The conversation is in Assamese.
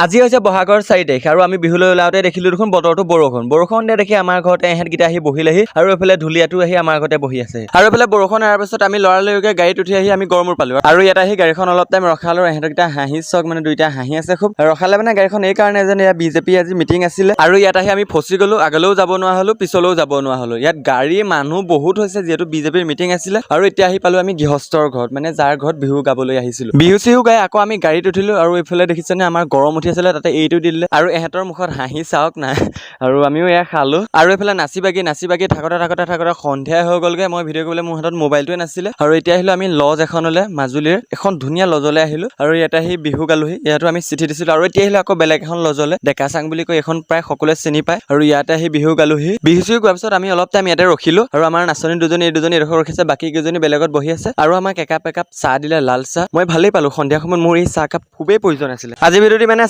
আজি হৈছে বহাগৰ 4 তাৰিখ আৰু আমি বিহুলৈ ওলাওঁতে দেখিলোঁ দেখোন বতৰটো বৰষুণ। বৰষুণ দিয়া দেখি আমাৰ ঘৰতে এহেঁতকেইটা আহি বহিলেহি আৰু এইফালে ঢুলীয়াটো আহি আমাৰ ঘৰতে বহি আছে। আৰু এইফালে বৰষুণ এৰাৰ পিছত আমি লৰালৰিকৈ গাড়ীত উঠি আহি আমি গড়মূৰ পালোঁ। আৰু ইয়াত আহি গাড়ীখন অলপ টাইম ৰখালো। এহেঁতকেইটা হাঁহি চাওক, মানে দুইটা হাঁহি আছে খুব। ৰখালে মানে গাড়ীখন এই কাৰণে যেন ইয়াত বিজেপি আজি মিটিং আছিলে। আৰু ইয়াত আহি আমি ফচি গ'লো, আগলৈও যাব নোৱাৰা হ'লো, পিছলৈও যাব নোৱাৰা হ'লো। ইয়াত গাড়ী মানুহ বহুত হৈছে, যিহেতু বিজেপিৰ মিটিং আছিলে। আৰু এতিয়া আহি পালো আমি গৃহস্থৰ ঘৰত, মানে যাৰ ঘৰত বিহু গাবলৈ আহিছিলো। বিহু চিহু গাই আকৌ আমি গাড়ীত উঠিলো। আৰু এইফালে দেখিছেনে, আমাৰ গৰম উঠি আছিলে, তাতে এইটো দি দিলে। আৰু এহেঁতৰ মুখত হাঁহি চাওক না। আৰু আমিও এয়া খালো। আৰু এইফালে নাচি বাগি নাচি বাগি থাকোঁতে থাকোঁতে থাকোঁতে সন্ধিয়াই হৈ গ'লগৈ। মই ভিডিঅ' কৰিবলৈ মোৰ হাতত মোবাইলটোৱে নাছিলে। আৰু এতিয়া আহিলো আমি লজ এখনলৈ, মাজুলীৰ এখন ধুনীয়া লজলৈ আহিলো। আৰু ইয়াতে আহি বিহু গালোহি। ইয়াতো আমি চিঠি দিছিলো। আৰু এতিয়া আহিলো আকৌ বেলেগ এখন লজলৈ, ডেকাচাং বুলি কৈ এখন প্ৰায় সকলোৱে চিনি পায়। আৰু ইয়াতে আহি বিহু গালোহি। বিহু চিহু গোৱাৰ পিছত আমি অলপ টাইম ইয়াতে ৰখিলো। আৰু আমাৰ নাচনী দুজনী, এই দুজনী এডোখৰ ৰখিছে, বাকী কেইজনী বেলেগত বহি আছে। আৰু আমাক একাপ একাপ চাহ দিলে, লাল চাহ। মই ভালেই পালো। সন্ধিয়া সময়ত মোৰ এই চাহকাপ খুবেই প্ৰয়োজন আছিলে। আজি ভিডিঅ'টো ইমানে আছিলে।